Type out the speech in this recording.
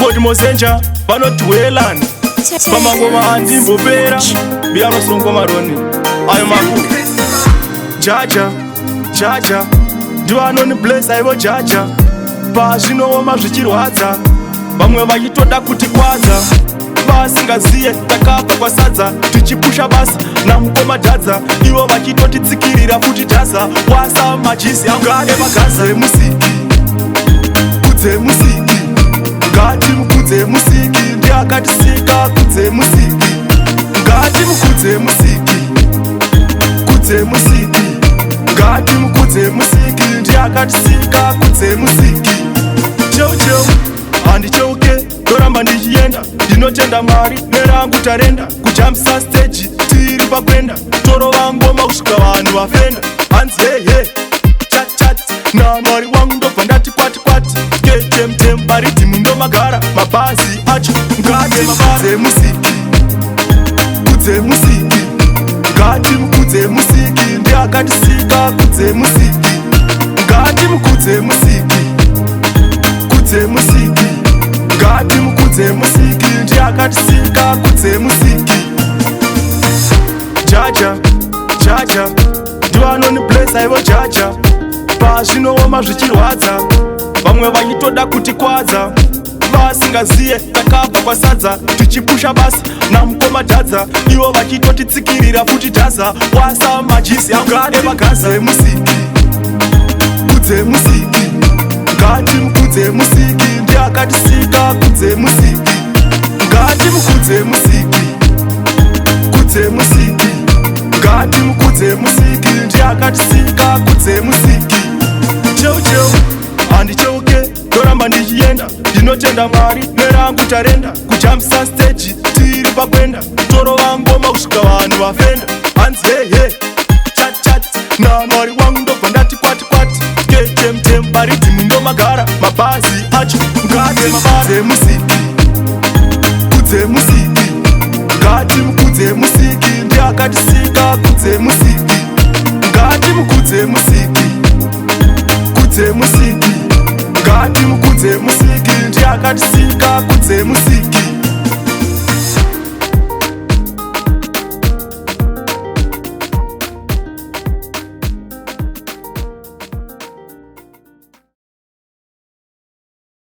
Kungoti mosenja vanoti welani pamangoma handimbopera bianosongomaroni ayo maku Jah Jah, Jah Jah ndivanoni blessa ivo Jah Jah. Pazvinooma zvichirwadza, vamwe vachitoda kuti kwadza, vasingaziye takabva kwasadza, tichipusha basa namukoma Dhadza, ivo vachitotitsikirira futi dhaza wasa majisi angade magaza. Musiki kudze musiki, ngatimukudze musiki, ndiakatisika. Kudze musiki, ngatimukudze musiki, kudze musiki, ngatimukudze musiki, ndiakatisika. Kudze musiki. Cheu cheu, handicheuke, ndoramba ndichienda. Ndinotenda Mwari nerangu tarenda. Kujambisa stage tiri pakwenda, torova ngoma kusvika vanhu vafenda. Hanzi hehe chat naMwari wangu, ndobva ndati kwati kwati ketemtem paridhimu ndomagara mabhazi acho. Ngatimukudze musiki, kudze musiki, ngatimukudze musiki, ndiakatisika. Kudze musiki, ngatimukudze musiki, kudze musiki, ngatimukudze musiki, ndiakatisika. Kudze musiki. Jah Jah, Jah Jah ndivanoni blessa ivo Jah Jah. Pazvinooma zvichirwadza, vamwe vachitoda kuti kwadza, vasingaziye takabva kwasadza, tichipusha basa namukoma Dhadza, ivo vachitotitsikirira futi dhaza wasa majisi angade magaza. Musiki kudze musiki, ngatimukudze musiki, ndiakatisika. Kudze musiki, ngatimukudze musiki, kudze musiki, ngatimukudze musiki, ndiakatisika. Kudze musiki. Cheu cheu, handicheuke, ndoramba ndichienda. Ndinotenda Mwari nerangu tarenda. Kujambisa stage tiri pakwenda, torova ngoma kusvika vanhu vafenda. Hanzi hehe chat naMwari wangu, ndobva ndati kwati kwati ketemtem paridhimu ndomagara mabhazi acho. Ngatimukudze musiki, kudze musiki, ngatimukudze musiki, ndiakatisika. Kudze musiki, ngatimukudze musiki, kudze musiki, ngatimukudze musiki, ndiakatisika. Kudze musiki.